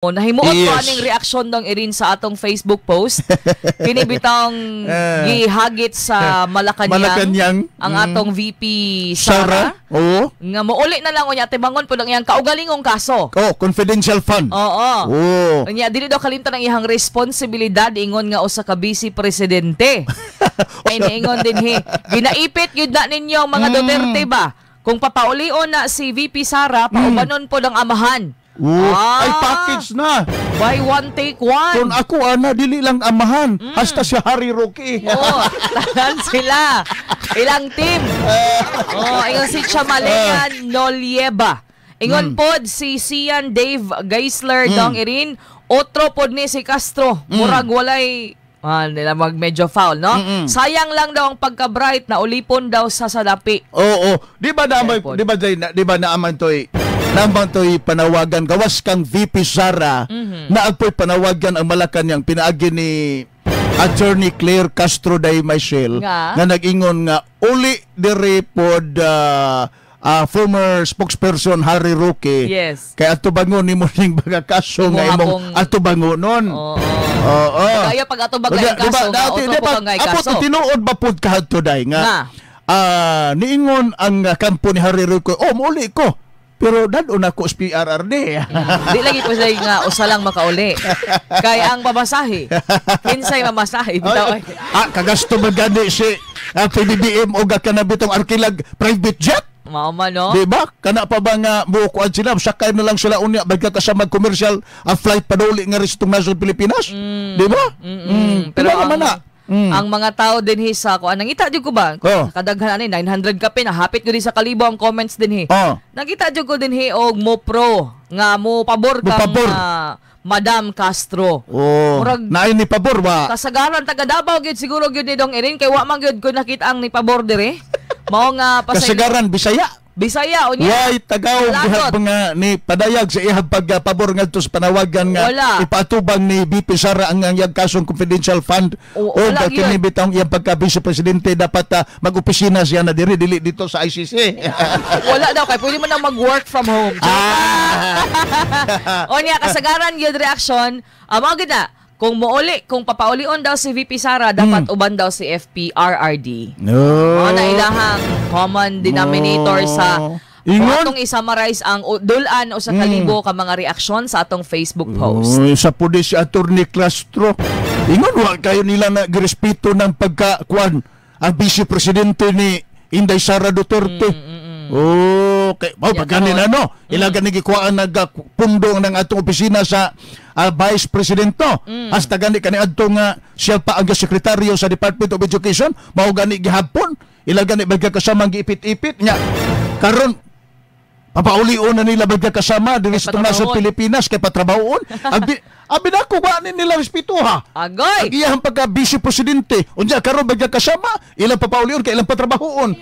Nahimuot ko aning reaksyon dong Erin sa atong Facebook post. Kini bitang gihagit sa Malacanang, Malacanang. Ang atong VP Sara. Sara. Oo. Nga mouli na lang unya tibangon po lang iyang kaugalingong kaso. Oh, confidential fund. Oo. Oo. Unya dili daw kalimtan ang iyang responsibilidad ingon nga usa ka vice presidente. Ay niingon din he. Ginaipit gyud na ninyo ang mga Duterte ba? Kung papaulion na si VP Sara, paubanon po ang amahan. Oo. Ah. Ay, package na. Buy one, take one. Kung ako ana, dili lang amahan. Hasta si Harry Roque. Oo, tanan sila. Ilang team. Oh, ingon si Chamalea Nolieba. Ingon pod si Sian Dave Geisler dong Irin. Otro pod ni si Castro. Murag walay nila mag medyo foul, no? Sayang lang daw ang pagka-bright na ulipon daw sa salapi. Oo. Di ba na Airpod. di ba day, di ba naaman toy naman toy panawagan gawas kang VP Sara na agpoy panawagan ang Malacanang pinaagi ni Attorney Claire Castro day Michelle Nga? Nga nag-ingon nga uli diri pod former spokesperson Harry Roque kay ato bangon nimo ning baga kaso nga Imo imong hapong ato bangonon. Oo. Oo. Kaya pag ato bagay ang kaso, nga Dati, otro di po ba, kang ngay apot, kaso. tinuod ba pod kahadto day nga, Nga. Niingon ang kampo ni Harry Roque, "Oh, muli ko. Pero dad-on ako sa PRRD." Di lagi po sila nga usa lang makauli. Kay ang pamasahe. Kinsay mamasahe bitaw ay. Kagasto man gani si PBBM o kanabitong arkilag private jet. Mao man, no? Di ba? Kana pa ba nga bukuan sila, sakay na lang sila unya bagka ka sa mag-commercial flight paduli nga restong nasod Pilipinas. Di ba? Pero Pero ang, naman na. Ang mga tao din hi sa kuan, nangita jud ko ba? Oh. Kadaghan ani 900 kapin, hapit ko din sa kalibo ang comments din hi. Oh. Nakita jud ko din hi og mo pro nga mo pabor kang Mo pabor. Madam Castro. Oh, Murag- naay ni pabor ba? Kasagaran taga Davao gyud siguro gyud ni Dong Erin kay wa man gyud ko nakita ang ni pabor dire. Mao nga pasay Kasagaran Bisaya. Bisaya unya. Way tagaw Lagot. gihap nga ni padayag sa iyang pagpabor ngadto sa panawagan nga Wala. Ipaatubang ni VP Sara ang iyang kasong confidential fund O, o wala yun. kini bitong iyang pagka vice presidente dapat mag-opisina siya na diri dili dito sa ICC. Wala daw kay pwede mo na mag-work from home. O niya kasagaran gyud reaction, mao gyud na kung mouli, kung papaulion daw si VP Sara, dapat uban daw si FPRRD. No. Mao na ilahang common denominator sa kung Ingon? atong i-summarize ang dulan o sa kalibo ka mga reaksyon sa atong Facebook post. Oy, sa pudi si Attorney Castro. Ingon wa kayo nila na girespeto ng pagka kuan ang vice presidente ni Inday Sara Duterte. Oh, kay mao Ya, pa gani na karon. No. Ila gani gikuhaan nagpundong ng atong opisina sa vice president no. Hasta gani kani adto nga siya pa ang sekretaryo sa Department of Education, mao gani gihapon. Ila gani bagka kasama giipit-ipit nya. Karon papaulion na nila bagka kasama diri sa Kay nasod patrabahoon. Pilipinas kay patrabahoon. Abi nako wa ni nila respeto ha. Agoy! Ang iyang pagka vice presidente, unya karon bagka kasama, ilang papaulion kay ilang patrabahoon.